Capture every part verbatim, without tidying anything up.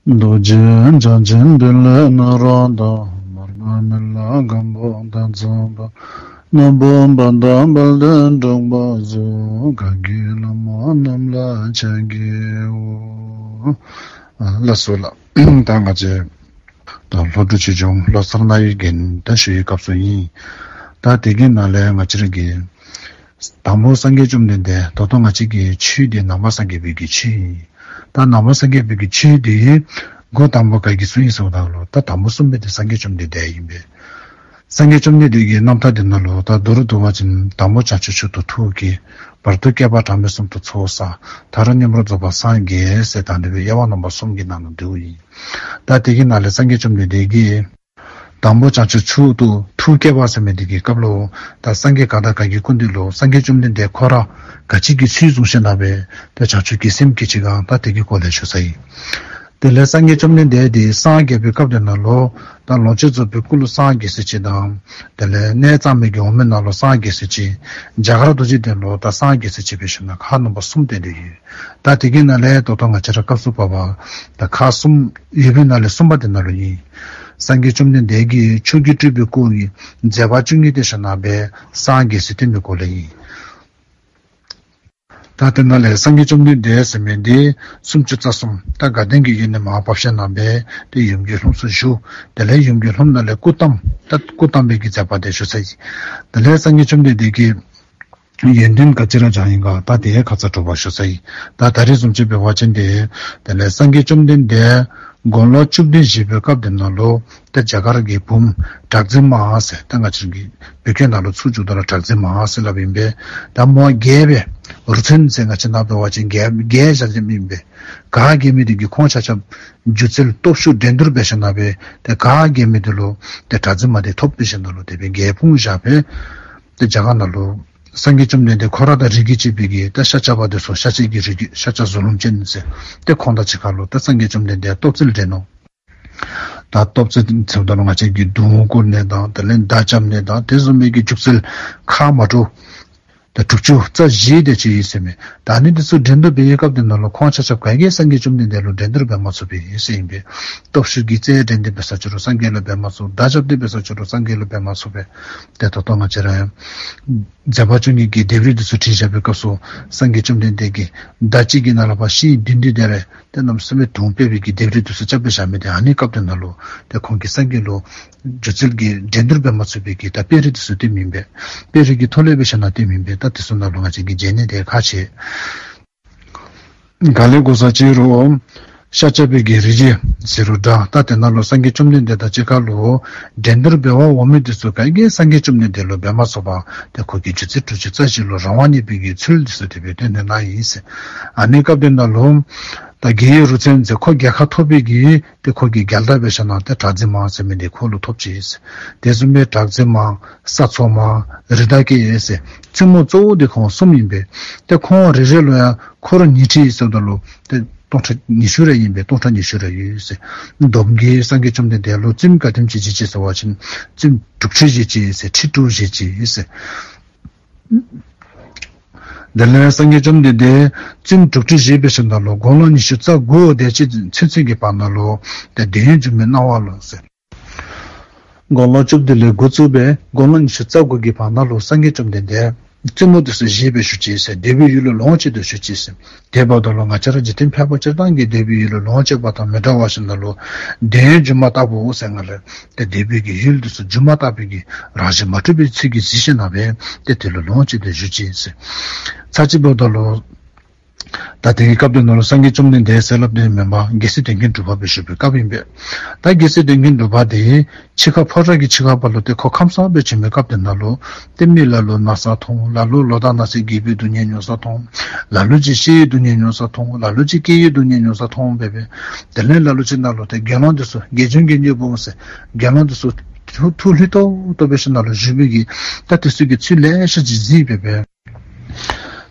རྡོ་རྗེ་འཆང་ཆེན་ཏེ་ལོ་ནཱ་རོ་དང་། མར་པ་མི་ལ་སྒམ་པོ་དང་ཚངས་པ། སྣ་ཕུ་པ་དང་དཔལ་ལྡན་འབྲུག་པ་སོགས། བཀའ་བརྒྱུད་བླ་མ་རྣམས་ལ་ཕྱག་བགྱིའོ། ཨ་ལགས་སོ་ལགས། ད་ང་བཅས་ད་ལྷོ་འབྲུག་ཆོས་འབྱུང་བློ་གསར་རྣ་བའི་རྒྱན་ད་ཞུ་བའི་སྐབས་སུ་ཨིན། ད་དེ་གི་ནང་ལས་ང་བཅས་ར་གི་དང་པོ་སངས་རྒྱས་བཅོམ་ལྡན་འདས། ད་ལྟོ་ང་བཅས་ཀྱི་ཆོས་འདི་ནང་པ་སངས་རྒྱས་པའི་གི་ཆོས་ཨིན། ད་ནང་པ་སངས་རྒྱས་པའི་གི་ཆོས་འདི་འགོ་དང་པོ་ག་གིས་གསུངས་ཡི་ཟེར་བ་ད་ལུ་ད་དང་པོ་གསུངས་མི་འདི་སངས་རྒྱས་བཅོམ་ལྡན་འདས་ཨིན་པས། སངས་རྒྱས་བཅོམ་ལྡན་འདས་ཀྱི་རྣམ་ཐར་འདི་ནང་ལུ་ད་མདོར་བསྡུ་བ་ཅིན་དང་པོ་བྱང་ཆུབ་མཆོག་ཏུ་ཐུགས་བསྐྱེད། བར་དུ་བསྐལ་པ་གྲངས་མེད་གསུམ་དུ་ཚོགས་བསགས། མཐར་མངོན་པར་རྫོགས་པར་སངས་རྒྱས་ཟེར་ད་འདི་སྦེ་དབྱེ་བ་རྣམ་པ་གསུམ་གྱི་ནང་ན་འདུ་ཡི། ད་དེ་གི་ནང་ལས་སངས་རྒྱས་བཅོམ་ལྡན་འདས་ཀྱིས་དང་པོ་བྱང་ཆུབ་མཆོག་ཏུ་ཐུགས་བསྐྱེད་པ་ཟེར་མི་འདི་གི་སྐབས་ལུ་ད་སངས་རྒྱས་གང་དང་གང་གི་སྐུ་མདུན་ལུ་སངས་རྒྱས་བཅོམ་ལྡན་འདས་ཁོ་ར་ག་ཅི་གི་ཚུལ་བཟུང་ཞིནམ་ལས་ད་བྱང་ཆུབ་ཀྱི་སེམས་བསྐྱེད་ཅི་ག་ད་དེ་གི་སྐོར་ལས་ཞུ་ཚར་ཡི། དེ་ལས་སངས་རྒྱས་བཅོམ་ལྡན་འདས་འདི་སངས་རྒྱས་པའི་སྐབས་དེ་ནང་ལུ་ད་ལོངས་སྤྱོད་རྫོགས་པའི་སྐུ་ལུ་སངས་རྒྱས་ས་ཅིག་དང་། དེ་ལས་གནས་གཙང་མའི་གི་འོག་མིན་ནང་ལུ་སངས་རྒྱས་ས་ཅིག། རྒྱ་གར་རྡོ་རྗེ་གདན་ལུ་ད་སངས་རྒྱས་ས་ཅིག་འབད་ཞིནམ་ལས་ཁག་རྣམ་པ་གསུམ་བསྟན་ཏེ་ཡོད། ད་དེ་གི་ནང་ལས་ད་ལྟོ་ང་བཅས་ར་སྐབས་སུ་བབ་པ་ད་ཁག་གསུམ་ཡོད་པའི་ནང་ལས་གསུམ་པ་དེ་ནང་ལུ་ཨིན། སངས་རྒྱས་བཅོམ་ལྡན་འདས་ཀྱིས་མཆོག་གི་སྤྲུལ་པའི་སྐུ་གིས་མཛད་པ་བཅུ་གཉིས་བསྟན་ཞིནམ་ལས་སངས་རྒྱས་ས་བསྟན་པའི་སྐོར་ལས་ཨིན། ད་དེ་ནང་ལས་སངས་རྒྱས་བཅོམ་ལྡན་འདས་ཟེར་མི་འདི་སུམ་ཅུ་རྩ་གསུམ། ད་དགའ་ལྡན་གྱི་ཡུལ་ནས་མར་བབས་ཞིནམ་ལས་ཏེ་ཡུམ་གྱི་ལྷུམས་སུ་ཞུགས། དེ་ལས་ཡུམ་གྱི་ལྷུམས་ནང་ལས་སྐུ་བལྟམས། ད་སྐུ་བལྟམས་པའི་གི་མཛད་པ་དེ་ཞུ་ཚར་ཡི། དེ་ལས་སངས་རྒྱས་བཅོམ་ལྡན་འདས་ཀྱིས་ཡོན་ཏན་ག་ཅི་ར་སྦྱངས་ཡི་ག་ད་དེ་ཁ་ཙ་དྲོ་པ་ཞུ་ཚར་ཡི། ད་ད་རིས་བཟུམ་ཅིག་འབད་བ་ཅིན་ཏེ་དེ་ལས་སངས་རྒྱས་བཅོམ་ལྡན་འདས་དགུང་ལོ་བཅུ་བདུན་བཞེས་པའི་སྐབས་དེ་ནང་ལུ་ཏེ་རྒྱ་གར་གྱི་བུམོ་གྲགས་འཛིན་མ་ཟེར་ད་ང་བཅས་ཀྱི་བོད་སྐད་ནང་ལུ་ཚུར་བསྒྱུརཝ་ད་ལུ་གྲགས་འཛིན་མ་ཟེར་སླབ་ཨིན་པས། ད་མོ་རྒྱལ་བའི་རུ་མཚོན་ཟེར་ང་བཅས་ནང་འབད་བ་ཅིན་རྒྱལ་རྒྱལ་བཞག་ཅིག་ཨིན་པས། ག་རྒྱལ་མི་དེ་གིས་ཁོང་ཆ་ཁྱབ་སྒྱུ་རྩལ་སྟོབས་ཤུགས་འགྲན་བསྡུར་འབད་ཞིནམ་ལས་ཏེ་ག་རྒྱལ་མི་དེ་ལུ་ཏེ་གྲགས་འཛིན་མ་དེ་ཐོབ་འབད་ཞིནམ་ལས་དེ་སྦེ་རྒྱལ་དཔུང་བཞག་པས། ཏེ་རྒྱ་གར་ནང་ལུ་སངས་རྒྱས་བཅོམ་ལྡན་འདས་ཁོ་ར་དང་རིགས་རྒྱུད་གཅིག་པའི་གི་ད་ཤཱཀྱ་པ་དེ་ཚུ་ཤཱཀྱའི་གི་རིགས་རྒྱུད་ཤཱཀྱ་གཟུ་ལུམ་ཅན་ཟེར་ཏེ་ཁོང་དང་གཅིག་ཁར་ལུ་ད་སངས་རྒྱས་བཅོམ་ལྡན་འདས་སྟོབས་རྩལ་འགྲན་ནུག། ད་སྟོབས་རྩལ་ཟེརཝ་ད་ལུ་ང་བཅས་ཀྱིས་མདུང་བསྐོར་ནི་དང་དེ་ལས་མདའ་རྐྱབ་ནི་དང་དེ་བཟུམ་མའི་གི་སྒྱུ་རྩལ་ཁག་མ་འདྲཝ་ད་དྲུག་ཅུ་རྩ་བཞི་དེ་ཅིག་ཡོད་ཟེར་མས། ད་ཨ་ནི་དེ་ཚུ་འགྲན་བསྡུར་འབད་བའི་སྐབས་དེ་ནང་ལུ་ཁོང་ཆ་ཁྱབ་ག་གིས་སངས་རྒྱས་བཅོམ་ལྡན་འདས་ལུ་འགྲན་བསྡུར་འབད་མ་ཚུགས་པས་ཟེར་ཨིན་པས། སྟོབས་ཤུགས་ཀྱི་རྩལ་འགྲན་ཏེ་འབད་ས་ཅི་རུང་སངས་རྒྱས་ལུ་འབད་མ་ཚུགས། མདའ་རྐྱབ་སྟེ་འབད་ས་ཅི་རུང་སངས་རྒྱས་ལུ་འབད་མ་ཚུགས་པས། ཏེ་ད་ལྟོ་ང་བཅས་ར་ཡང་མཛད་པ་བཅུ་གཉིས་ཀྱི་ལྡེབས་རིས་དེ་ཚུ་བྲིས་བཞག་པའི་སྐབས་སུ་སངས་རྒྱས་བཅོམ་ལྡན་འདས་ཀྱིས་མདའ་གཅིག་གི་ནང་ལུ་ཕར་ཤིང་བདུན་བདུན་དེ་རེ་ཏེ་གནམ་མེད་ས་མེད་དུང་འཕེལ་བའི་གི་ལྡེབས་རིས་དེ་ཚུ་རྐྱབ་སྦེ་བཞག་མི་དེ་ཨ་ནི་སྐབས་དེ་ནང་ལུ་ཏེ་ཁོང་གིས་སངས་རྒྱས་ལུ་སྒྱུ་རྩལ་གྱི་འགྲན་བསྡུར་འབད་མ་ཚུགས་པའི་གི་ད་དཔེ་རིས་དེ་ཚུ་སྟོནམ་ཨིན་པས། དཔེ་རིས་ཀྱི་ཐོག་ལས་འབད་ཞིནམ་ལས་སྟོནམ་ཨིན་པས། ད་དེ་ཚུ་ནང་ལུ་ང་བཅས་ཀྱིས་མཇལ་ནི་དེ་ཁག་ཆེ། ག་ལས་གོ་ས་ཅི་རུང་ཤཱཀྱ་པའི་གི་རིགས་རྒྱུད་ཟེར་རུང་འདྲ། ད་དེ་ནང་ལུ་སངས་རྒྱས་བཅོམ་ལྡན་འདས་དང་གཅིག་ཁར་ལུ་འགྲན་བསྡུར་འབད་བར་འོང་མི་དེ་ཚུ་ག་གིས་སངས་རྒྱས་བཅོམ་ལྡན་འདས་ལུ་འབད་མ་ཚུགས་པར་ཏེ་ཁོ་གིས་སྒྱུ་རྩལ་དྲུག་ཅུ་རྩ་བཞི་ལུ་རང་དབང་བརྙེས་པའི་གི་ཚུལ་དེ་ཚུ་དེ་སྦེ་སྟོན་ནི་ཨིན་ཟེར། ཨ་ནི་སྐབས་དེ་ནང་ལུ་ད་རྒྱལ་བའི་རུ་མཚོན་ཟེར་ཁོ་རྒྱལ་ཁ་ཐོབ་པའི་གི་ཏེ་ཁོ་གི་རྒྱལ་མདའ་འབད་ཞིནམ་ལས་ཏེ་གྲགས་འཛིན་མ་ཟེར་མི་དེ་ཁོ་ལུ་ཐོབ་ཅི་ཟེར། དེ་བཟུམ་སྦེ་གྲགས་འཛིན་མ་ས་འཚོ་མ་རི་དྭགས་སྐྱེས་ཟེར་བཙུན་མོ་གཙོ་བོ་དེ་ཁོང་གསུམ་ཨིན་པས། ཏེ་ཁོང་རེ་རེ་ལུ་ཡང་འཁོར་ཉི་ཁྲི་ཟེརཝ་ད་ལུ་ཏེ་སྟོང་ཕྲག་ཉི་ཤུ་རེ་ཨིན་པས། སྟོང་ཕྲག་ཉི་ཤུ་རེ་ཡོད་ཟེར། སྡོམ་གྱིས་སངས་རྒྱས་བཅོམ་ལྡན་འདས་ལུ་བཙུནམོ་ག་དེམ་ཅིག་བཞེས་ཅི་ཟེར་བ་ཅིན་བཙུནམོ་དྲུག་ཁྲི་བཞེས་ཅི་ཟེར། ཁྲི་དྲུག་བཞེས་ཅི་ཟེར། དེ་ལས་སངས་རྒྱས་བཅོམ་ལྡན་འདས་བཙུནམོ་དྲུག་ཁྲི་བཞེས་པའི་ཤུལ་ལུ་དགུང་ལོ་ཉི་ཤུ་རྩ་དགུ་དེ་ཅིག་ཚུན་ཚོད་ཀྱི་བར་ན་ལུ་ཏེ་འདོད་ཡོན་སྒྱུ་མའི་སྣང་བ་ལུ་ཟེར། དགུང་ལོ་བཅུ་བདུན་ལས་འགོ་བཙུགས་སྦེ་དགུང་ལོ་ཉི་ཤུ་རྩ་དགུ་གི་བར་ན་ལུ་སངས་རྒྱས་བཅོམ་ལྡན་འདས་བཙུནམོ་དེ་ཚུ་བཞེས་སྦེ་བཞུགས་ཅི་ཟེར། འདོད་པའི་ཡུལ་ལུ་ལོངས་སྤྱོད་དུ་བཞུགས་ཅི་ཟེར། དེ་འབདཝ་ད་ལུ་ང་བཅས་ར་འཇིག་རྟེན་ཕལ་པ་སྤྱིར་བཏང་གི་འདོད་པའི་ཡུལ་ལུ་ལོངས་སྤྱོད་པ་དང་མི་འདྲ་བར་ཞིནམ་ལས་འདོད་ཡོན་སྒྱུ་མ་ལྟ་བུ་ཟེར་ང་ལས་ཏེ་འདོད་པའི་གི་ཡུལ་དེ་ཚུ་སྒྱུ་མ་ལྟ་བུའི་གི་རང་བཞིན་མ་གྲུབ་པའི་ཚུལ་གྱིས་གཟིགས་ཞིནམ་ལས་ཏེ་དེ་ལུ་ལོངས་སྤྱོད་དུ་བཞུགས་ཅི་ཟེར། ཚར་གཅིག་འབདཝ་ད་ལུ་ད་དེ་གི་སྐབས་དེ་ནང་ལུ་སངས་རྒྱས་བཅོམ་ལྡན་འདས་ཟེར་སླབ་དེ་མེན་པར་རྒྱལ་སྲས་དོན་ཀུན་གྲུབ་པ་སྦེ་བཞུགས་པའི་སྐབས་ཨིན་པས། ད་རྒྱལ་སྲས་དོན་ཀུན་གྲུབ་པ་དེ་འཆི་ཁ་ཕོ་བྲང་གི་འཆི་ཁ་བར་ལུ་ཏེ་ཁོ་ཁམས་སངས་སྦེ་བྱོན་པའི་སྐབས་དེ་ནང་ལུ་ཏེ་མི་ལ་ལུ་ན་ཚ་མཐོང་། ལ་ལུ་ལོ་དང་ན་ཚོད་རྒས་པའི་སྡུག་བསྔལ་མྱོང་ས་མཐོང་། ལ་ལུ་ཅིག་ཤི་བའི་སྡུག་བསྔལ་མྱོང་ས་མཐོང་། ལ་ལུ་ཅིག་སྐྱེ་བའི་སྡུག་བསྔལ་མྱོང་ས་མཐོང་སྦེ་སྦེ། དེ་ལས་ལ་ལུ་ཅིག་ནང་ལུ་ཏེ་དགེ་སློང་དེ་ཚུ་དགེ་སྦྱོང་གི་གཉེན་པོ་ཟེར་དགེ་སློང་དེ་ཚུ་ཐུགས་ཐུགས་ལྷོད་ཏོག་ཏོ་སྦེ་ཞིནམ་ལས་བཞུགས་པའི་གི་ད་དེ་ཚུ་གི་ཚུལ་ལེ་ཤ་ཅིག་གཟིགས་སྦེ་སྦེ།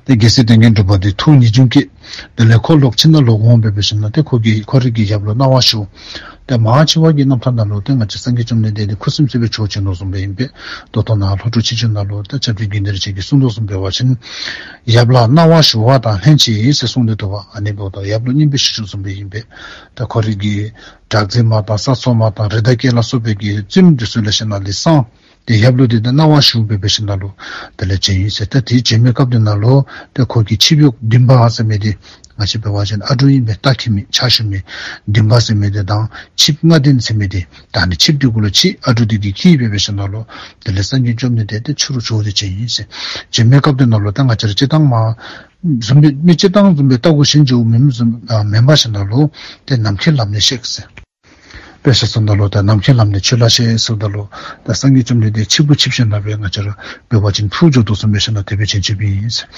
ཏེ་རྒྱལ་སྲས་དོན་ཀུན་གྲུབ་པ་དེ་ཐུགས་ངེས་འབྱུང་སྐྱེས། དེ་ལས་ཁོ་ལོག་ཕྱི་ནང་ལོག་འོང་སྦེ་སྦེ་ཞིནམ་ལས་ཏེ་ཁོ་གི་ཁོ་རའི་གི་ཞབས་ལུ་གནང་བ་ཞུ། ཏེ་མར་ཕྱི་བ་གི་རྣམ་ཐར་ནང་ལུ་ཏེ་ང་བཅས་སངས་རྒྱས་བཅོམ་ལྡན་འདས་དེ་ཁུ་སིམ་སི་སྦེ་ཆོས་བྱིན་དོ་བཟུམ་སྦེ་ཨིན་པས། ད་ལྟོ་ནཱ་ལྷོ་འབྲུག་ཆོས་འབྱུང་ནང་ལུ་ཏེ་སྐྱབས་རྗེ་དགེ་འདུན་རིན་ཆེན་གྱིས་གསུངས་དོ་བཟུམ་སྦེ་འབད་བ་ཅིན། ཡབ་ལ་གནང་བ་ཞུ་བ་དང་ལྷན་ཅིག་ཟེར་གསུངས་ཏེ་འདུག་པ། ཨ་ནི་འབདཝ་ད་ཡབ་ལུ་སྙན་འབུལ་ཞུ་ཞུཝ་བཟུམ་སྦེ་ཨིན་པས། ད་ཁོ་རའི་གི་གྲགས་འཛིན་མ་དང་ས་འཚོ་མ་དང་རི་དྭགས་སྐྱེས་ལ་སོགས་པའི་གི་བཙུནམོ་འདི་ཚུ་ལས་ཞིནམ་ལས་གསང་སྟེ་ཡབ་ལུ་དེ་ད་གནང་བ་ཞུ་འབད་འབད་ཞིནམ་ལས་དེ་ལས་བྱོན་ཡི་ཟེར། ད་དེ་བྱོན་མི་སྐབས་དེ་ནང་ལུ་ཏེ་ཁོ་གི་ཆིབས་གཡོག་འདུན་པ་ཟེར་མི་དེ་ང་བཅས་འབད་བ་ཅིན་ཨ་འབྲུག་ཨིན་པས། རྟ་འཁྱིད་མི་ཕྱག་ཞུ་མི་འདུན་པ་ཟེར་མི་དེ་དང་ཆིབས་ལྔ་སྡེ་ཟེར་མི་དེ། ད་ཨ་ནི་ཆིབས་དེ་གུ་ལུ་ཆིབས་ཨ་འབྲུག་དེ་གིས་འཁྱིད་འབད་འབད་ཞིནམ་ལས་དེ་ལས་སངས་རྒྱས་བཅོམ་ལྡན་འདས་དེ་ཕྱི་རུ་བྱོན་ཏེ་བྱོན་ཡི་ཟེར། བྱོན་མི་སྐབས་དེ་ནང་ལུ་ད་ང་བཅས་ར་སྤྱིར་བཏང་མ་བཟུམ་སྦེ་མི་སྤྱིར་བཏང་བཟུམ་སྦེ་རྟ་གུ་ཞོན་འགྱོཝ་མེན་བཟུམ་ཨ་མེན་པར་ཞིནམ་ལས་ཏེ་ནམ་མཁའི་ལམ་ནས་གཤེགས་ཟེར། དཔེ་ཆ་ཚུ་ནང་ལུ་ད་ནམ་མཁའི་ལམ་ནས་ཆོས་ལ་གཤེགས་ཟེརཝ་ད་ལུ་ད་སངས་རྒྱས་བཅོམ་ལྡན་འདས་ཆིབས་གུ་ཆིབས་ཞིནམ་ལས་ང་བཅས་ར་འབད་བ་ཅིན་འཕུར་འགྱོ་དོ་བཟུམ་འབད་ཞིནམ་ལས་དེ་སྦེ་བྱོན་བྱོནམ་ཨིན་ཟེར།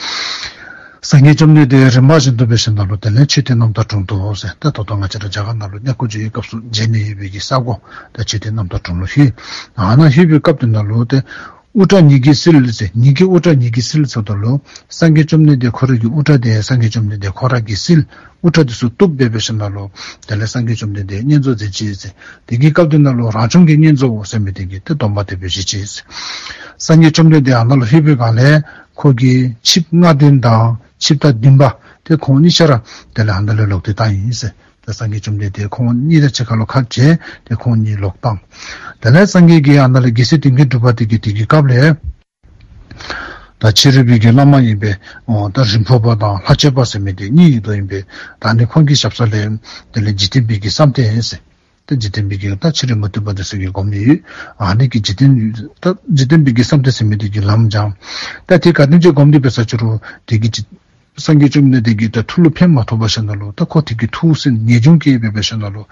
སངས་རྒྱས་བཅོམ་ལྡན་འདས་རིམ་པ་བཞིན་དུ་འབད་ཞིནམ་ལས་དེ་ལས་མཆོད་རྟེན་རྣམ་དག་དྲུང་དུ་ཟེར། ད་ད་ལྟོ་ང་བཅས་ར་རྒྱ་གར་ནང་ལུ་གནས་སྐོར་འགྱོ་བའི་སྐབས་སུ་མཇལ་ནི་ཡོད་པའི་གི་ས་གོ་ད་མཆོད་རྟེན་རྣམ་དག་དྲུང་ལུ་ལྷོད། ཨ་ནཱ་ལྷོད་པའི་སྐབས་དེ་ནང་ལུ་ཏེ་དབུ་སྐྲ་ཉིད་ཀྱིས་བསིལ་ཟེར། ཉིད་ཀྱིས་དབུ་སྐྲ་ཉིད་ཀྱིས་བསིལ་ཟེརཝ་ད་ལུ་སངས་རྒྱས་བཅོམ་ལྡན་འདས་ཁོ་རའི་གི་དབུ་སྐྲ་དེ་སངས་རྒྱས་བཅོམ་ལྡན་འདས་ཁོ་ར་གིས་བསིལ། དབུ་སྐྲ་དེ་ཚུ་གཏུབ་འབད་འབད་ཞིནམ་ལས་དེ་ལས་སངས་རྒྱས་བཅོམ་ལྡན་འདས་བསྙེན་རྫོགས་མཛད་ཅི་ཟེར། དེ་གི་སྐབས་དེ་ནང་ལུ་རང་བྱུང་གི་བསྙེན་རྫོགས་ཟེར་མི་དེ་གིས་ཏེ་སྡོམ་པ་དེ་སྦེ་བཞེས་ཅི་ཟེར། སངས་རྒྱས་བཅོམ་ལྡན་འདས་ཨ་ནཱ་ལུ་ལྷོད་པའི་སྒང་ལས་ཁོ་གི་ཆིབས་ལྔ་སྡེ་དང་ཆིབས་རྟ་འདུན་པ་དེ་ཁོང་གཉིས་ཆ་ར་དེ་ལས་ཨ་ནཱ་ལས་ལོག་སྟེ་བཏང་ཡི་ཟེར། ད་སངས་རྒྱས་བཅོམ་ལྡན་འདས་ཁོང་གཉིས་དང་གཅིག་ཁར་ལུ་ཁ་འབྱལ་ཏེ་ཁོང་གཉིས་ལོག་བཏང་། དེ་ལས་སངས་རྒྱས་ཀྱིས་ཨ་ནཱ་ལས་རྒྱལ་སྲས་དོན་བརྒྱུད་འབྲུག་པ་དེ་གིས་དེ་གི་སྐབས་ལས་ད་ཕྱི་རོལ་པའི་གི་བླ་མ་ཨིན་པས། ཨོ་ད་རིང་འཕུར་པ་དང་ལྷ་ཆོས་པ་ཟེར་མི་དེ་གཉིས་ཡོདཔ་ཨིན་པས། ད་ཨ་ནི་ཁོང་གི་ཞབས་ས་ལས་དེ་ལས་འཇིག་རྟེན་པའི་གི་བསམ་གཏན་ཟེར། ད་འཇིག་རྟེན་པའི་གི་ད་ཕྱི་རོལ་མུ་སྟེགས་པ་དེ་ཚུ་གིས་སྒོམ་ནི་ཡོད། ཨ་ནི་གི་འཇིག་རྟེན་ད་འཇིག་རྟེན་པའི་གི་བསམ་གཏན་ཟེར་མི་དེ་གིས་ལམ་སྦྱངས། ད་དེ་ག་དེམ་ཅིག་སྒོམ་སྟེ་འབད་ས་ཅི་རུང་དེ་གིས་སངས་རྒྱས་བཅོམ་ལྡན་འདས་ཀྱི་ད་ཐུགས་ལུ་ཕན་མ་ཐོགས་པར་ཞིནམ་ལས་ད་ཁོ་དེ་གིས་ཐུགས་སེམས་ངེས་འབྱུང་སྐྱེས་འབད་འབད་ཞིནམ་ལས་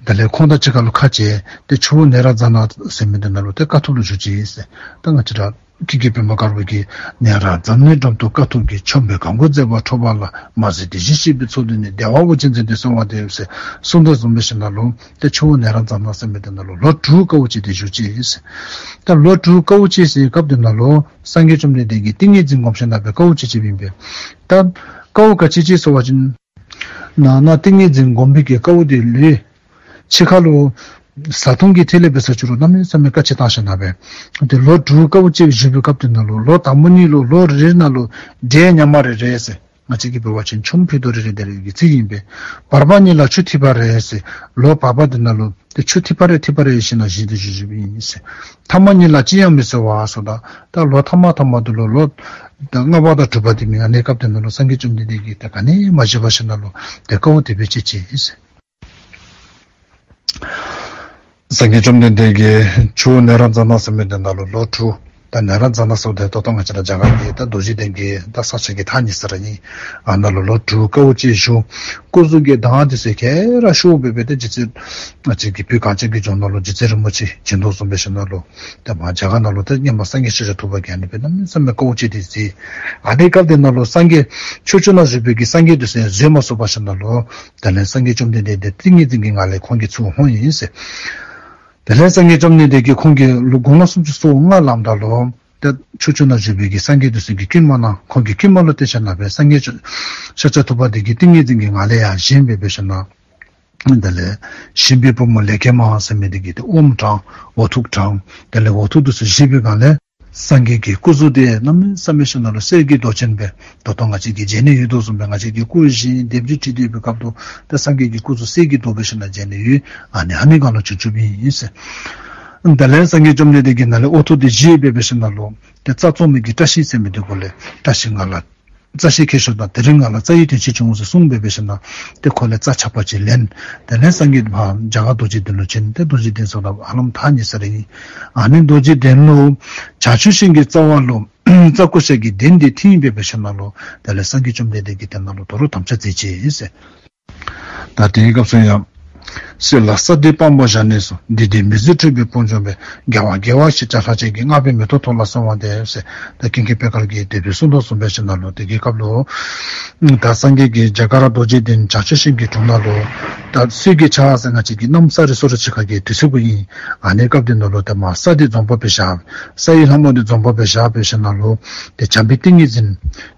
དེ་ལས་ཁོང་དང་གཅིག་ཁར་ལུ་ཁ་འབྱལ་ཏེ་ཆུ་བོ་ནཻ་རཉྫ་ན་ཟེར་མི་དེ་ནང་ལུ་ཏེ་དཀའ་ཐུབ་ལུ་བཞུགས་ཅི་ཟེར། ད་ང་བཅས་ར་ཀྱེ་ཀྱེ་པདྨ་དཀར་པོ་གིས་ནཻ་རཉྫ་ནའི་འགྲམ་དུ་དཀའ་ཐུབ་ཀྱིས། ཆོམ་པོས་གང་སྐུ་མཛད་པ་ཁྲོ་བ་ལ། མ་གཟིགས་དེ་བཞིན་གཤེགས་པའི་ཚོགས་འདུས་ནས། བདེ་བ་དབུགས་ཅན་འཛིན་ཏེ་གསོལ་བ་འདེབས་ཟེར་གསུངས་དོ་བཟུམ་འབད་ཞིནམ་ལས་ཏེ་ཆུ་བོ་ནཻ་རཉྫ་ན་ཟེར་མི་དེ་ནང་ལུ་ལོ་དྲུག་དཀའཝ་སྤྱད་དེ་བཞུགས་ཅི་ཟེར། ད་ལོ་དྲུག་དཀའཝ་སྤྱད་སའི་སྐབས་དེ་ནང་ལུ་སངས་རྒྱས་བཅོམ་ལྡན་འདས་ཀྱིས་ཏིང་ངེ་འཛིན་བསྒོམ་ཞིནམ་ལས་དཀའཝ་སྤྱད་སྤྱདཔ་ཨིན་པས། ད་དཀའཝ་ག་ཅི་སྤྱད་ཟེར་བ་ཅིན་ནཱ་ནཱ་ཏིང་ངེ་འཛིན་བསྒོམ་པའི་གི་དཀའཝ་དེ་ལུ་ཕྱི་ཁ་ལུ་བཟའ་འཐུང་གི་ཐད་ལས་འབད་ས་ཅི་རུང་གནམ་མེད་ས་མེད་དཀའ་སྤྱད་བཏང་ཞིནམ་ལས་ཏེ་ལོ་དྲུག་དཀའཝ་སྤྱད་བཞུགས་པའི་སྐབས་དེ་ནང་ལུ་ལོ་དང་པོ་གཉིས་ལུ་ལོ་རེ་རེ་ནང་ལུ་འབྲས་ཉག་མ་རེ་རེ་ཟེར། ང་བཅས་ཀྱིས་འབད་བ་ཅིན་ཆོམ་ཕུད་རྡོག་རེ་རེ་དེ་རེ་གི་ཚིག་ཨིན་པས། བར་པ་གཉིས་ལ་ཆུ་ཐིགས་པ་རེ་ཟེར། ལོ་བར་པ་དེ་ནང་ལུ་ཏེ་ཆུ་ཐིགས་པ་རེ་ཐིགས་པ་རེ་བཞེས་ཞིནམ་ལས་བཞེས་ཏེ་བཞུགས་བཞུགསཔ་ཨིན་ཟེར། ཐ་མ་གཉིས་ལ་ཅི་ཡང་མི་གསོལ་བ་ཟེརཝ་ད་ད་ལོ་ཐ་མ་ཐ་མ་དེ་ལུ་ལོ་ད་ལྔ་པ་དང་དྲུག་པ་དེ་མི་ཨ་ནི་སྐབས་དེ་ནང་ལུ་སངས་རྒྱས་བཅོམ་ལྡན་འདས་ཀྱིས་ད་ག་ནི་མ་བཞེས་པར་ཞིནམ་ལས་ཏེ་དཀའཝ་དེ་སྦེ་སྤྱད་ཅི་ཟེར། སངས་རྒྱས་བཅོམ་ལྡན་འདས་ཀྱིས་ཆུ་བོ་ནཻ་རཉྫ་ན་ཟེར་མི་དེ་ནང་ལུ་ལོ་དྲུག། ད་ནཻ་རཉྫ་ན་ཟེརཝ་ད་ད་ལྟོ་ང་བཅས་ར་རྒྱ་གར་གྱི་ད་རྡོ་རྗེ་གདན་གྱི་ད་ས་ཆ་གི་ཐག་ཉེ་ས་ར་ཨིན། ཨ་ནཱ་ལུ་ལོ་དྲུག་དཀའཝ་སྤྱད་བཞུགས། སྐུ་གཟུགས་ཀྱི་མདངས་དེ་ཚུ་ག་ར་ཤོར་འབད་འབད་ཏེ་རྗེ་བཙུན་ང་བཅས་ཀྱི་བོད་གངས་ཅན་གྱི་ལྗོངས་ནང་ལུ་རྗེ་བཙུན་རིན་པོ་ཆེ་བྱོན་དོ་བཟུམ་འབད་ཞིནམ་ལས་ཏེ་མར་རྒྱ་གར་ནང་ལུ་ཏེ་སྔོན་མ་སངས་རྒྱས་ཤཱཀྱ་ཐུབ་པ་གིས་ཨ་ནི་སྦེ་གནམ་མེད་ས་མེད་དཀའཝ་སྤྱད་དེ་མཛད། ཨ་ནི་སྐབས་དེ་ནང་ལུ་སངས་རྒྱས་ཕྱོགས་བཅུ་ན་བཞུགས་པའི་གི་སངས་རྒྱས་དེ་ཚུ་བཟོད་མ་ཚུགས་པར་ཞིནམ་ལས་དེ་ལས་སངས་རྒྱས་བཅོམ་ལྡན་འདས་དེ་ཏིང་ངེ་འཛིན་གྱི་ངང་ལས་ཁོང་གི་ཚུར་འོང་ཡི་ཟེར། དེ་ལས་སངས་རྒྱས་བཅོམ་ལྡན་འདས་ཀྱིས་ཁོང་གི་ལུ་དགུང་ལོ་སུམ་ཅུ་སོ་ལྔ་ལངམ་ད་ལུ་ཏེ་ཕྱོགས་བཅུ་ན་བཞུགས་པའི་གི་སངས་རྒྱས་དེ་ཚུ་གིས་བསྐུལ་མ་གནང་། ཁོང་གིས་བསྐུལ་མ་ལུ་བརྟེན་ཞིནམ་ལས་སངས་རྒྱས་ཤཱཀྱ་ཐུབ་པ་དེ་གིས་ཏིང་ངེ་འཛིན་གྱི་ངང་ལས་ཡར་བཞེངས་འབད་འབད་ཞིནམ་ལས་དེ་ལས་ཞིང་པའི་བུ་མོ་ལེགས་སྐྱེས་མ་ཟེར་མི་དེ་གིས་ཏེ་ཨོམ་དྲངས། འོ་ཐུག་དྲངས། དེ་ལས་འོ་ཐུག་དེ་ཚུ་བཞེས་པའི་སྒང་ལས་སངས་རྒྱས་ཀྱི་སྐུ་གཟུགས་དེ་གནམ་མེད་ས་མེད་ཞིནམ་ལས་གསེར་གྱི་མདོག་ཅན་སྦེ་ད་ལྟོ་ང་བཅས་ཀྱིས་མཇལ་ནི་ཡོད་དོ་བཟུམ་སྦེ་ང་བཅས་ཀྱིས་སྐུ་བཞེངས་ལྡེམ་ཅིག་བྲིས་ཏེ་ཡོད་པའི་སྐབས་དུ་ཏེ་སངས་རྒྱས་ཀྱི་སྐུ་གཟུགས་གསེར་གྱི་མདོག་སྦེ་ཞིནམ་ལས་མཇལ་ནི་ཡོད། ཨ་ནི་ཨ་ནི་སྒང་ལུ་བྱོན་བྱོནམ་ཨིན་ཟེར། དེ་ལས་སངས་རྒྱས་བཅོམ་ལྡན་འདས་ཀྱིས་ནཱ་ལས་འོ་ཐུག་དེ་བཞེས་འབད་འབད་ཞིནམ་ལས་ཏེ་རྩྭ་བཙོང་མི་གི་བཀྲ་ཤིས་ཟེར་མི་དེ་གུ་ལས་བཀྲ་ཤིས་ང་ལ་རྩྭ་ཤིང་ཁྱེར་ཤོག་དང་དེ་རིང་ང་ལ་རྩྭ་ཡི་དོན་ཅིག་བྱུང་ཟེར་གསུངས་འབད་འབད་ཞིནམ་ལས་ཏེ་ཁོ་ལས་རྩྭ་ཆག་པ་ཅིག་ལེན། དེ་ལས་སངས་རྒྱས་ཕར་རྒྱ་གར་རྡོ་རྗེ་གདན་ལུ་བྱོན། ཏེ་རྡོ་རྗེ་གདན་ཟེརཝ་ད་ཧ་ལམ་ཐག་ཉེ་ས་ར་ཨིན། ཨ་ནི་རྡོ་རྗེ་གདན་ལུ་བྱང་ཆུབ་ཤིང་གི་རྩ་བ་ལུ་རྩྭ་ཀུ་ཤ་གི་གདན་དེ་བཏིང་འབད་འབད་ཞིནམ་ལས་དེ་ལས་སངས་རྒྱས་བཅོམ་ལྡན་འདས་ཀྱིས་དེ་ནང་ལུ་དོ་རུང་དམ་བཅའ་མཛད་ཅི་ཟེར། ད་དེའི་སྐབས་སུ་ཡང་སྲིད་ལ་ས་འདི་དཔང་པོར་བཞག་ནས་སུ། འདི་འདྲའི་མི་བཟོད་འཁྲུལ་པའི་དཔུང་འཇོམས་པའི། རྒྱལ་བ་རྒྱལ་བ་ཞེས་བྱ་ལྷ་ཆེན་གྱིས། བསྔགས་པའི་མེ་ཏོག་ཐོགས་ལ་གསོལ་བ་འདེབས་ཟེར། ད་ཀུན་མཁྱེན་པད་དཀར་གྱིས་དེ་སྦེ་གསུངས་དོ་བཟུམ་འབད་ཞིནམ་ལས་དེ་གི་སྐབས་ལུ་ད་སངས་རྒྱས་ཀྱིས་རྒྱ་གར་རྡོ་རྗེ་གདན་བྱང་ཆུབ་ཤིང་གི་དྲུང་ནང་ལུ་ད་སྲོད་ཀྱི་ཆ་ཟེར་ང་བཅས་ཀྱི་གནམ་ས་རི་སོ་རི་ཕྱེད་ཀ་གི་དུས་ཚོད་གུ་ཨིན། ཨ་ནི་སྐབས་དེ་ནང་ལུ་ད་མར་ས་འདི་འཛོམས་པ་སྦེ་བཞག། ས་ཡི་ལྷ་མོ་འདི་འཛོམས་པ་སྦེ་བཞག་འབད་ཞིནམ་ལས་ཏེ་བྱམས་པའི་ཏིང་ངེ་འཛིན་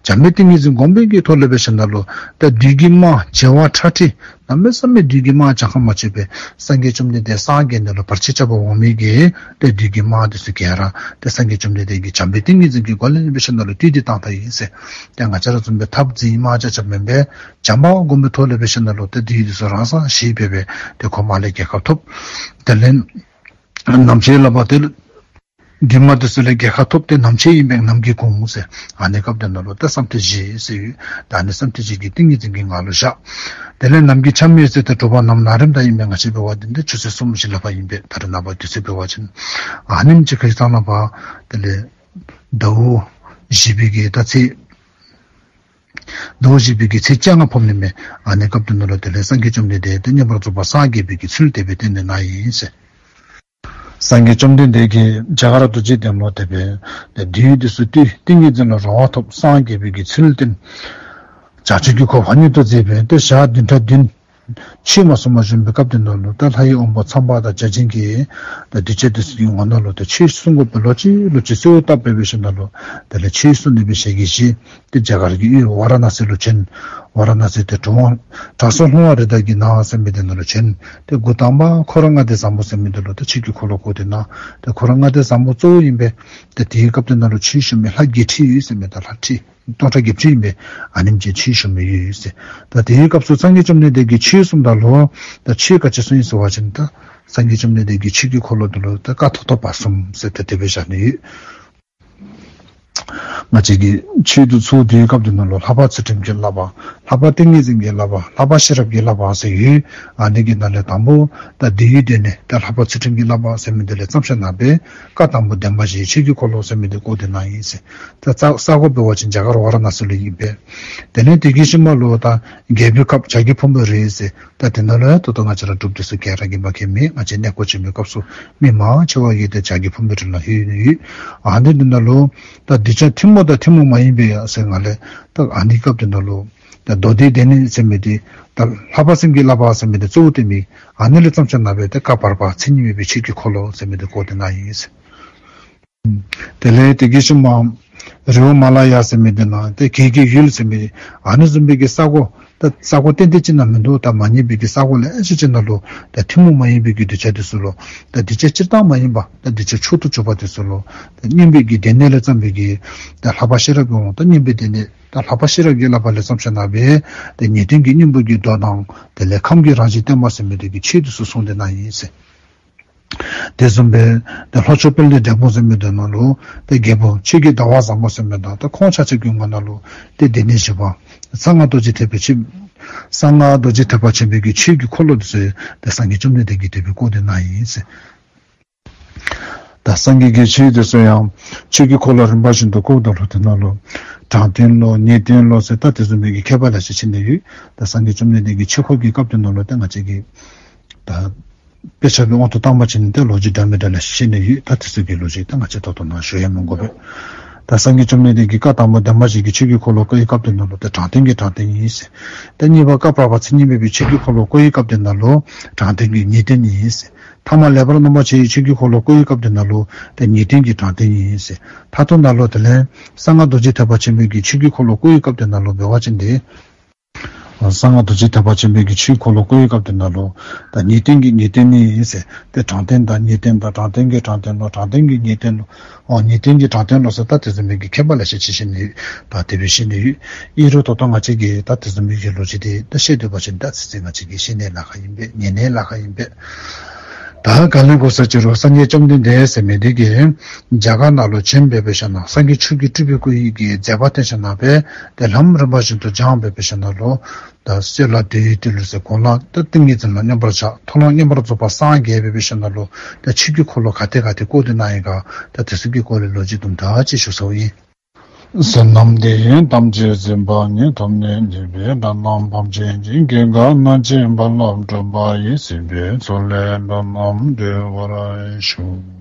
བྱམས་པའི་ཏིང་ངེ་འཛིན་བསྒོམ་པའི་གི་ཐོག་ལས་འབད་ཞིནམ་ལས་ད་བདུད་ཀྱི་དམག་བྱེ་བ་ཁྲག་ཁྲིག་ གནམ་མེད་ས་མེད་བདུད་ཀྱི་དམག་གྱངས་ཁ་མ་ཆོད་པའི་སངས་རྒྱས་བཅོམ་ལྡན་འདས་སངས་རྒྱས་ནས་ལུ་བར་ཆད་རྐྱབ་པར་འོང་མི་གི་ཏེ་བདུད་ཀྱི་དམག་འདི་ཚུ་ག་ར་ཏེ་སངས་རྒྱས་བཅོམ་ལྡན་འདས་ཀྱིས་བྱམས་པའི་ཏིང་ངེ་འཛིན་གྱི་སྒོ་ལས་འབད་ཞིནམ་ལས་བཏུལ་ཏེ་བཏང་ད་ཡི་ཟེར། ཏེ་ང་བཅས་ར་བཟུམ་སྦེ་འཐབ་འཛིང་དམག་རྐྱབ་རྐྱབ་མེན་པར་བྱམས་པ་སྒོམ་པའི་ཐོག་ལས་འབད་ཞིནམ་ལས་ཏེ་བདུད་འདི་ཚུ་རང་སར་ཞི་སྦེ་སྦེ་ཏེ་ཁོ་མར་ལས་རྒྱལ་ཁ་ཐོབ། དེ་ལས་ནམ་མཁའི་ལུས་པ་དེ་ལུ་བདུད་དམག་འདི་ཚུ་ལས་རྒྱལ་ཁ་ཐོབ་སྟེ་ནམ་མཁའི་དབྱིངས་ནམ་གྱིས་གང་ཟེར། ཨ་ནི་སྐབས་དེ་ནང་ལུ་ཏེ་བསམ་གཏན་བཞི་ཟེར་ཡོད། ད་ཨ་ནི་བསམ་གཏན་བཞི་གི་ཏིང་ངེ་འཛིན་གྱི་ངང་ལུ་བཞག། དེ་ལས་ནམ་གྱི་ཆ་མེད་ཟེར་ཏེ་དྲོ་པ་ནམ་ནཱ་རེམ་ད་ཨིན་པས། ང་བཅས་འབད་བ་ཅིན་ཏེ་ཆུ་ཚོད་གསུམ་བཞི་ལྷག་པ་ཨིན་པས། ད་རེས་ནངས་པ་དུས་ཚོད་འབད་བ་ཅིན། ཨ་ནེམ་ཅིག་ཁར་ལྷག་པ་དེ་ལས་ཟླཝ་བཞི་པའི་གི་ད་ཚེས་ཟླཝ་བཞི་པའི་གི་ཚེས་བཅོ་ལྔ་ཕོག་ནི་མས། ཨ་ནི་སྐབས་དེ་ནང་ལུ་དེ་ལས་སངས་རྒྱས་བཅོམ་ལྡན་འདས་ཏེ་མངོན་པར་རྫོགས་པར་སངས་རྒྱས་པའི་གི་ཚུལ་དེ་སྦེ་སྟོན་ཏེ་གནང་ཡི་ཟེར། སངས་རྒྱས་བཅོམ་ལྡན་འདས་ཀྱིས་རྒྱ་གར་རྡོ་རྗེ་གདན་ལུ་དེ་སྦེ་ཏེ་བདུད་འདི་ཚུ་བཏུལ། ཏིང་ངེ་འཛིན་ལུ་རང་དབང་ཐོབ། སངས་རྒྱས་པའི་གི་ཚུལ་བསྟན། བྱང་ཆུབ་ཀྱི་གོ་འཕང་མངོན་དུ་མཛད་པའི་ཏེ་ཞག་བདུན་ཕྲག་བདུན་ཆོས་མ་གསུང་བར་བཞུགས་པའི་སྐབས་དེ་ནང་ལུ་ད་ལྷ་ཡི་དབང་པོ་ཚངས་པ་དང་བརྒྱ་བྱིན་གྱིས་ད་གདུལ་བྱ་འདི་ཚུ་གི་ངོ་ནང་ལུ་ད་ཆོས་གསུང་དགོ་པའི་ལོ་གཅིག་ལོ་གཅིག་གསོལཝ་བཏབ་སྦེ་འབད་ཞིནམ་ལས་ད་ལས་ཆོས་གསུང་ནི་སྦེ་ཞལ་གྱིས་བཞེས། ཏེ་རྒྱ་གར་གྱི་ཡུལ་ཝཱ་ར་ཎཱ་སི་ལུ་བྱོན། ཝཱ་ར་ཎཱ་སི་ཏེ་གྲུབ་དབང་དྲང་སྲོང་ལྷུང་བ་རི་དྭགས་ཀྱི་ནགས་ཟེར་མི་དེ་ནང་ལུ་བྱོན། ཏེ་འགོ་དང་པ་ཁོ་ར་ལྔ་སྡེ་བཟང་པོ་ཟེར་མི་དེ་ལུ་ཏེ་ཆོས་ཀྱི་འཁོར་ལོ་བསྐོར་ཏེ་གནང་། ཏེ་ཁོ་ར་ལྔ་སྡེ་བཟང་པོ་གཙོ་བོ་ཨིན་པས། ཏེ་དེའི་སྐབས་དེ་ནང་ལུ་ཆོས་ཞུ་མི་ལྷ་བརྒྱད་ཁྲི་ཡོད་ཟེར་མི་དང་ལྷ་ཁྲི་སྟོང་ཕྲག་བརྒྱད་ཅུ་ཨིན་པས། ཨ་ནེམ་ཅིག་ཆོས་ཞུ་མི་ཡོད་ཟེར། ད་དེའི་སྐབས་སུ་སངས་རྒྱས་བཅོམ་ལྡན་འདས་ཀྱིས་ཆོས་གསུངམ་ད་ལུ་ད་ཆོས་ག་ཅི་གསུངས་ཡི་ཟེར་བ་ཅིན་ད་སངས་རྒྱས་བཅོམ་ལྡན་འདས་ཀྱིས་ཆོས་ཀྱི་འཁོར་ལོ་དེ་ལུ་ད་བཀའ་ཐོབ་ཐོབ་པ་གསུམ་ཟེར་ཏེ་དེ་སྦེ་བཞག་ནི་ཡོད། ང་བཅས་ཀྱི་ཆོས་འདི་ཚུ་དེའི་སྐབས་དེ་ནང་ལུ་ལྷག་པ་ཚུལ་ཁྲིམས་ཀྱི་བསླབ་པ། ལྷག་པ་ཏིང་ངེ་འཛིན་གྱི་བསླབ་པ། ལྷག་པ་ཤེས་རབ་ཀྱི་བསླབ་པ་ཟེར་ཡོད། ཨ་ནི་གི་ནང་ལས་དང་པོ་ད་བདུད་ཡི་སྡེ་སྣོད་ད་ལྷག་པ་ཚུལ་ཁྲིམས་ཀྱི་བསླབ་པ་ཟེར་མི་དེ་ལས་བརྩམས་ཞིནམ་ལས་བཀའ་དང་པོ་བདེན་པ་བཞིའི་ཆོས་ཀྱི་འཁོར་ལོ་ཟེར་མི་དེ་བསྐོར་ཏེ་གནང་ཡི་ཟེར། ད་ས་ས་གོ་འབད་བ་ཅིན་རྒྱ་གར་ཝཱ་ར་ཎཱ་སི་ལུ་ཨིན་པས། དེ་ལས་དེ་གི་ཤུལ་མ་ལུ་ད་རྒྱལ་པོའི་ཁབ་བྱ་རྒོད་ཕུང་པོའི་རི་ཟེར། ད་དེ་ནང་ལུ་ཡང་ད་ལྟོ་ང་བཅས་ར་འབྲུགཔ་འདི་ཚུ་ག་ར་གིས་མ་མཁྱེན་མེད། ང་བཅས་གནས་སྐོར་བྱོན་པའི་སྐབས་སུ་མི་མང་ཆེ་བ་གིས་ཏེ་བྱ་རྒོད་ཕུང་པོའི་རི་ལུ་ལྷོད་ནི་ཡོད། ཨ་ནི་འདི་ནང་ལུ་ད་གདུལ་བྱ་ཐུན་མོང་དང་ཐུན་མོང་མ་ཡིན་པའི་ཡང་ཟེར་ང་ལས་ད་ཨ་ནི་སྐབས་དེ་ནང་ལུ་ད་མདོ་སྡེ་སྡེ་སྣོད་ཟེར་མི་དེ་ད་ལྷག་པ་སེམས་ཀྱི་བསླབ་པ་ཟེར་མི་དེ་གཙོ་བོ་སྟོན་མི་ཨ་ནི་ལས་བརྩམས་ཞིནམ་ལས་ད་བཀའ་བར་པ་མཚན་ཉིད་མེད་པའི་ཆོས་ཀྱི་འཁོར་ལོ་ཟེར་མི་དེ་བསྐོར་ཏེ་གནང་ཡི་ཟེར། དེ་ལས་དེ་གི་ཤུལ་མ་རི་བོ་མ་ལ་ཡ་ཟེར་མི་དེ་ནང་ཏེ་གེགས་ཀྱི་ཡུལ་ཟེར་མི་ཨ་ནི་བཟུམ་སྦེ་གི་ས་གོ་ད་ས་གོ་ཏན་ཏན་ཅིག་ནང་མིན་འདུག། ད་མ་ངེས་པའི་གི་ས་གོ་ལེ་ཤ་ཅིག་ནང་ལུ་ད་ཐུན་མོང་མ་ཡིན་པའི་གི་གདུལ་བྱ་དེ་ཚུ་ལུ་ད་གདུལ་བྱ་སྤྱིར་བཏང་མ་ཡིན་པ་ད་གདུལ་བྱ་མཆོག་ཏུ་གྱུར་པ་དེ་ཚུ་ལུ་ད་མངོན་པའི་གི་སྡེ་སྣོད་ལས་བརྩམས་པའི་གི་ད་ལྷག་པ་ཤེས་རབ་ཀྱི་དབང་དང་མངོན་པའི་སྡེ་སྣོད་ད་ལྷག་པ་ཤེས་རབ་ཀྱི་བསླབ་པ་ལས་བརྩམས་ཞིནམ་ལས་ད་ངེས་དོན་གྱི་སྙིང་པོ་གི་མདོ་དང་དེ་ལས་ཁམས་ཀྱི་རང་བཞིན་བསྟན་པ་ཟེར་མི་དེ་གི་ཆོས་དེ་ཚུ་གསུངས་ཏེ་གནང་ཡི་ཟེར། དེ་བཟུམ་སྦེ་ཏེ་ལྷོ་ཕྱོགས་དཔལ་ལྡན་འབྲས་སྤུངས་ཟེར་མི་དེ་ནང་ལུ་ཏེ་རྒྱལ་པོ་ཆོས་ཀྱི་ཟླ་བ་བཟང་པོ་ཟེར་མི་དང་ཏེ་ཁོང་ཆ་ཁྱབ་ཀྱི་ངོ་ནང་ལུ་ཏེ་སྡེ་སྣོད་བཞི་པ་གསང་སྔགས་རྡོ་རྗེ་ཐེག་པ་ཆེན་གསང་སྔགས་རྡོ་རྗེ་ཐེག་པ་ཆེན་པོའི་གི་ཆོས་ཀྱི་འཁོར་ལོ་དེ་ཚུ་ཏེ་སངས་རྒྱས་བཅོམ་ལྡན་འདས་ཀྱིས་དེ་སྦེ་བསྐོར་ཏེ་གནང་ཡི་ཟེར། ད་སངས་རྒྱས་ཀྱི་ཆོས་དེ་ཚུ་ཡང་ཆོས་ཀྱི་འཁོར་ལོ་རིམ་པ་བཞིན་དུ་བསྐོརཝ་ད་ལུ་དེ་ནང་ལུ་དྲང་དོན་ལོ་ངེས་དོན་ལོ་ཟེར་ད་དེ་བཟུམ་མའི་གི་ཁྱད་པར་ལེ་ཤ་ཕྱེ་ནི་ཡོད། ད་སངས་རྒྱས་བཅོམ་ལྡན་འདས་ཀྱི་ཆོས་འཁོར་གྱི་སྐབས་དེ་ནང་ལུ་ད་ང་བཅས་ཀྱིས་ད་དཔེ་ཆ་གི་དབང་དུ་བཏང་པ་ཅིན་ཏེ་ལོ་རྒྱུས་འདྲ་མི་འདྲ་ལེ་ཤ་ཤེས་ནི་ཡོད། ད་དེ་ཚུ་གི་ལོ་རྒྱུས་ད་ང་བཅས་ད་ལྟོ་ནཱ་ཞུ་ཡང་མི་དགོ་པས། ད་སངས་རྒྱས་བཅོམ་ལྡན་འདས་ཀྱིས་བཀའ་དང་པོ་བདེན་པ་བཞི་གི་ཆོས་ཀྱི་འཁོར་ལོ་བསྐོར་བའི་སྐབས་དེ་ནང་ལུ་ཏེ་དྲང་དོན་གྱི་དྲང་དོན་ཨིན་ཟེར། ཏེ་གཉིས་པ་བཀའ་བར་པ་མཚན་ཉིད་མེད་པའི་ཆོས་ཀྱི་འཁོར་ལོ་བསྐོར་བའི་སྐབས་དེ་ནང་ལུ་དྲང་དོན་གྱི་ངེས་དོན་ཨིན་ཟེར། ཐ་མ་ལེགས་པར་རྣམ་པར་ཕྱེ་བའི་ཆོས་ཀྱི་འཁོར་ལོ་བསྐོར་བའི་སྐབས་དེ་ནང་ལུ་ཏེ་ངེས་དོན་གྱི་དྲང་དོན་ཨིན་ཟེར། མཐར་ཐུག་ནང་ལུ་དེ་ལས་གསང་སྔགས་རྡོ་རྗེ་ཐེག་པ་ཆེན་པོའི་གི་ཆོས་ཀྱི་འཁོར་ལོ་བསྐོར་བའི་སྐབས་དེ་ནང་ལུ་འབད་བ་ཅིན་ཏེ་གསང་སྔགས་རྡོ་རྗེ་ཐེག་པ་ཆེན་པོའི་གི་ཆོས་འཁོར་ལོ་བསྐོར་བའི་སྐབས་དེ་ནང་ལུ་ད་ངེས་དོན་གྱི་ངེས་དོན་ཨིན་ཟེར། ཏེ་དྲང་དོན་དང་ངེས་དོན་དང་དྲང་དོན་གྱི་དྲང་དོན་ལོ་དྲང་དོན་གྱི་ངེས་དོན་ལོ་ཨོ་ངེས་དོན་གྱི་དྲང་དོན་ལོ་ཟེར་ད་དེ་བཟུམ་མའི་གི་ཁྱད་པར་ལེ་ཤ་ཕྱེ་ཤེས་ནི་ཡོད། ད་དེ་སྦེ་ཤེས་ནི་ཡོད། ཨིན་རུང་ད་ལྟོ་ང་བཅས་ཀྱིས་ད་དེ་བཟུམ་མའི་གི་ལོ་རྒྱུས་དེ་ད་བཤད་སྡོད་པ་ཅིན་ད་ཚིག་ཚིག་ང་བཅས་ཀྱིས་ཤེས་ནི་ལཱ་ཁག་ཨིན་པས། ཉན་ནི་ལཱ་ཁག་ཨིན་པས། ད་ག་ལས་འགོ་ས་ཅི་རུང་སངས་རྒྱས་བཅོམ་ལྡན་འདས་ཟེར་མི་དེ་གིས་རྒྱ་གར་ནང་ལུ་བྱོན་སྦེ་འབད་ཞིནམ་ལས་སངས་རྒྱས་ཆོས་ཀྱི་སྤྲུལ་པའི་སྐུ་ཡི་གི་མཛད་པ་སྟོན་ཞིནམ་ལས་ཏེ་ལམ་རིམ་པ་བཞིན་དུ་སྦྱངས་སྦེ་འབད་ཞིནམ་ལས་ད་གསེར་ལ་བདུད་རྩི་ལུ་ཟེར་གོང་ལ་ད་ཏིང་ངེ་འཛིན་ལ་མངོན་པར་བྱ། མཐོ་ལ་མངོན་པར་རྫོགས་པར་སངས་རྒྱས་སྦེ་འབད་ཞིནམ་ལས་ད་ཆོས་ཀྱི་འཁོར་ལོ་ག་ཏེ་ག་ཏེ་བསྐོར་ཏེ་གནང་ཡི་ག་ད་དེ་ཚུ་གི་སྐོར་ལས་ལོ་རྒྱུས་དུམ་གྲ་ཅིག་ཞུ་ཚརཝ་ཨིན། བསོད་ནམས་འདི་ཡིས་ཐམས་ཅད་གཟིགས་པ་ཉིད། ཐོབ་ནས་ཉེས་པའི་དགྲ་རྣམས་ཕམ་བྱས་ཤིང་། སྐྱེ་རྒ་ན་འཆིའི་རྦ་རླབས་འཁྲུགས་པ་ཡི། སྲིད་པའི་མཚོ་ལས་འགྲོ་རྣམས་སྒྲོལ་བར་ཤོག།